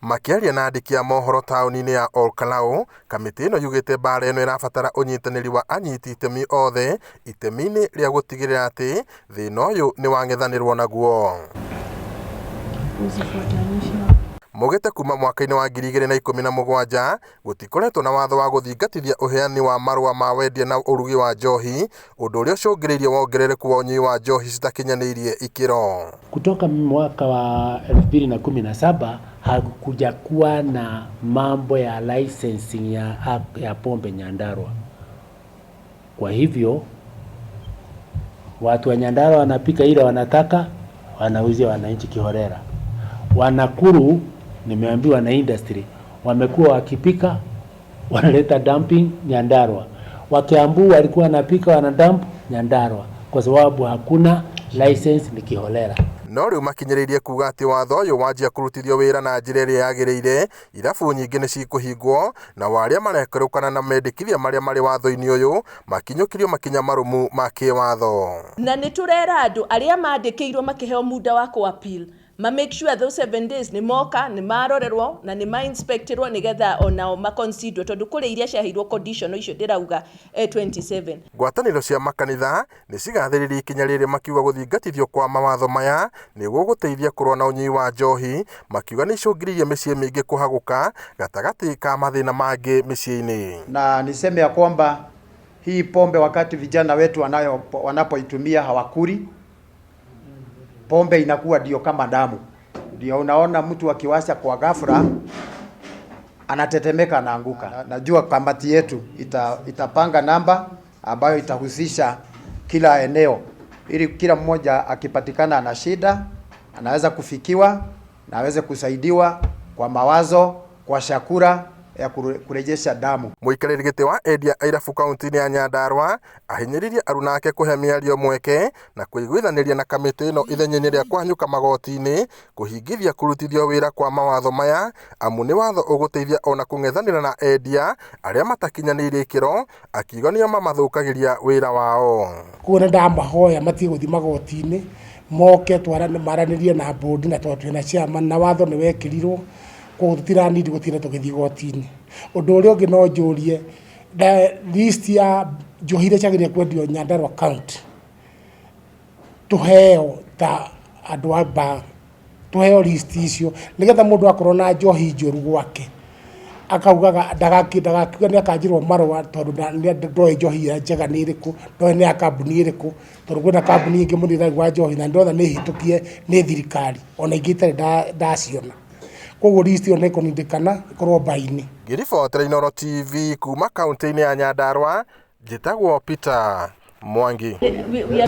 Makĩaria na andĩki a mohoro taũni-inĩ ya Ol Kalou, kamĩtĩ ĩno yugĩte mbara ĩno ĩrabatara ũnyitanĩri wa anyiti itemi othe itemi-inĩ rĩa gũtigĩrĩra atĩ thĩna ũyũ nĩ wang'ethanĩrwo naguo. Maugĩte kuma mwaka-inĩ wa 2017 gũtikoretwo na watho wa gũthingatithia ũheani wa marũa ma wendia na ũrugi wa njohi, ũndũ ũrĩa ũcũngĩrĩirie wongerereku wa ũnyui wa njohi citakinyanĩirie ikĩro. Kutoka mwaka wa 2017 hakuja kuwa na mambo ya licensing ya pombe Nyandarua. Kwa hivyo watu wa Nyandarua wanapika ile wanataka, wanauzia wananchi kiholela. Wa Nakuru nimeambiwa na industry wamekuwa wakipika wanaleta dumping Nyandarua. Wa Kiambu walikuwa wanapika wana dump Nyandarua kwa sababu hakuna license, ni kiholela. No rĩu makinyĩrĩirie kuga atĩ watho ũyũ wanjia kũrutithio wĩra na njĩra ĩrĩa yagĩrĩire, irabu nyingĩ nĩ cikũhingwo nao arĩa marekerũkana na mendekithia marĩa marĩ watho-inĩ ũyũ makinyũkĩrio makinya marũmu ma kĩwatho. Na nĩ tũrera andũ arĩa mandĩkĩirwo makĩheo muda wa kũ appeal ma make sure those 7 days nĩ moka, nĩ marorerwo na nĩ ma inspectirwo nĩgetha onao maconsiderwo, tondũ kũrĩ iria ciaheirwo condition icio ndĩrauga 27. Ngwatanĩro cia makanitha nĩ cigathĩrĩirie ikinya rĩrĩ, makiuga gũthingatithio kwa mawatho maya nĩ gũgũteithia kũrũa na ũnyui wa njohi, makiuga nĩ icũngĩrĩirie mĩciĩ mĩingĩ kũhagũka gatagatĩ ka mathĩna mangĩ mĩciĩ-inĩ. Na niseme ya kwamba hii pombe wakati vijana wetu wanapoitumia hawakuli, pombe inakuwa ndio kama damu, ndio unaona mtu akiwasha kwa ghafla anatetemeka, anaanguka. Najua kamati yetu itapanga namba ambayo itahusisha kila eneo, ili kila mmoja akipatikana ana shida anaweza kufikiwa na aweze kusaidiwa kwa mawazo, kwa chakula ya kurejesha damu. Mũikarĩri gĩtĩ wa endia a irabu kaunti-inĩ ya Nyandarua ahinyĩrĩirie aruna ake kũhe mĩario mweke na kũiguithanĩria na kamĩtĩ ĩno ithenya-inĩ rĩa kũhanyũka magoti-inĩ kũhingithia kũrutithio wĩra kwa mawatho maya, amu nĩ watho ũgũteithia ona kũng'ethanĩra na endia arĩa matakinyanĩirie ikĩro, akiuga nĩo mamathũkagĩria wĩra wao. Koguo nĩ ndamahoya matige gũthiĩ magoti-inĩ, moke maranĩrie na board, na tondũ twĩna chairman na watho nĩ wekĩrirwo, koguo tũtiranindi gũtinda tũgĩthiĩ igoti-inĩ. Ũndũ ũrĩa ũngĩ no njũrie list ya njohi iria ciagĩrĩire kwendio Nyandarua County tũheo ta andũ a bar, tũheo list icio nĩgetha mũndũ akorwo na njohi njũru gwake akaugaga ndagakiuga nĩ akanjĩrwo marũa, tondũ ndoĩ njohi ĩrĩa njega nĩ ĩrĩkũ, ndoĩ nĩ ya kambuni ĩrĩkũ, tondũ kwĩna kambuni ingĩ mũno iraigua njohi na ndĩrona nĩ hĩtũkie nĩ thirikari, ona ingĩ itarĩ ndaciona. Koguo list ĩyo nĩ ĩkũnindĩkana ĩkorwo bar-inĩ. Ngĩribotera Inooro TV kuma kaunti-inĩ ya Nyandarua, njĩtagwo Peter Mwangi. We are